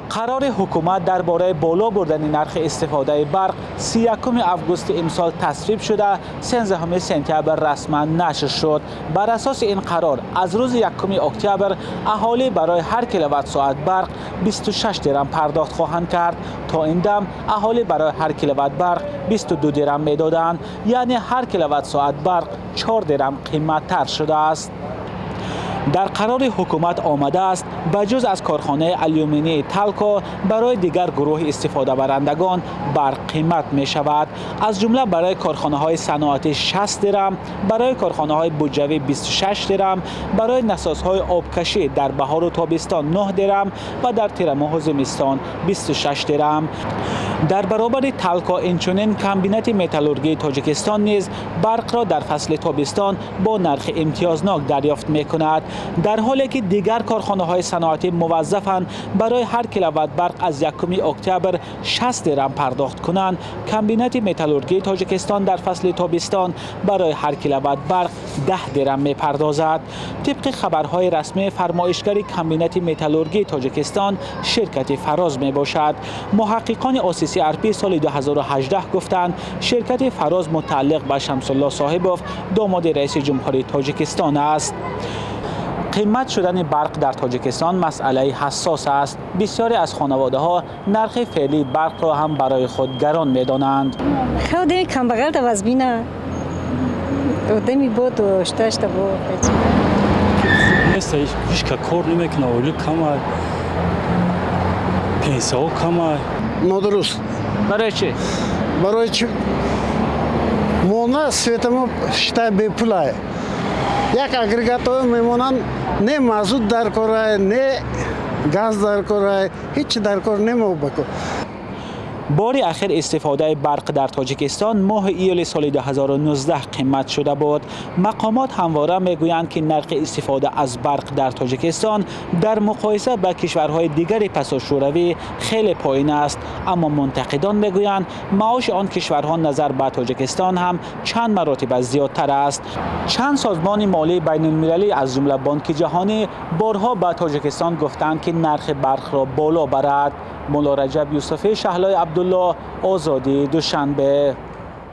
Қарори ҳукумат дар бораи боло бурдани нархи истифодаи барқ 31 августи имсол тасвиб шуда, 13 сентябр расман нашр шуд. Бар асоси ин қарор аз рӯзи 1 октябр аҳолӣ барои ҳар киловатт-соат барқ 26 дирам пардохт хоҳанд кард. То ин дам аҳолӣ барои ҳар киловатт барқ 22 дирам медоданд, яъне ҳар киловатт-соат барқ 4 дирам қиматтар шудааст. Дар қарори ҳукумат омадааст, ба ҷуз аз корхонаи алюминии Талко, барои дигар гурӯҳи истифодабарандагон барқ қимат мешавад. Аз ҷумла барои корхонаҳои саноатӣ 60 дирам, барои корхонаҳои буҷавӣ 26 дирам, барои насосҳои обкашӣ дар баҳору тобистон 9 дирам ва дар тирамоҳу зимистон 26 дирам. Дар баробари Талко инчунин комбинати металлургии Тоҷикистон низ барқро дар фасли тобистон бо нархи имтиёзнок дарёфт мекунад, дар ҳоле ки дигар корхонаҳои саноатӣ муваззафанд барои ҳар киловатт барқ аз 1 октябр 60 дирам пардохт кунанд. Комбинати металлургии Тоҷикистон дар фасли тобистон барои ҳар киловатт барқ 10 дирам мепардозад. Тибқи хабарҳои расмӣ, фармоишгари комбинати металлургии Тоҷикистон ширкати Фароз мебошад. Муҳаққиқони OCCRP соли 2018 гуфтанд, ширкати Фароз мутааллиқ ба Шамсулло Соҳибов, домоди раиси ҷумҳурии Тоҷикистон аст. Қимат шудани барқ дар Тоҷикистон масъалаи ҳассос аст. Бисёре аз хонаводаҳо нархи феълии барқро ҳам барои худ гарон медонанд. Одами камбағал да вазбина. Одами бо дошташта бо. Нест, ҳеч ка кор намекунад, ойлик камай, пенсияҳо камай. Нодуруст. Барои чӣ? Барои чӣ? Мона светамо считай бепулай. Як агрегатҳо мемонанд, не мазут дар корай, не газ дар корай, ҳеҷ дар кор немобако. Бори ахир истифодаи барқ дар Тоҷикистон моҳи июли соли 2019 қимат шуда буд. Мақомот ҳамвора мегӯянд, ки нархи истифода аз барқ дар Тоҷикистон дар муқоиса ба кишварҳои дигари пасошӯравӣ хеле поин аст, аммо мунтақидон мегӯянд, маоши он кишварҳо назар ба Тоҷикистон ҳам чанд маротиба зиёдтар аст. Чанд созмони молии байнулмилалӣ, аз ҷумла Бонки Ҷаҳонӣ, борҳо ба Тоҷикистон гуфтанд, ки нархи барқро боло барад. Мулло Раҷаб Юсуфӣ, Шаҳлои Абдулло, Озодӣ, Душанбе.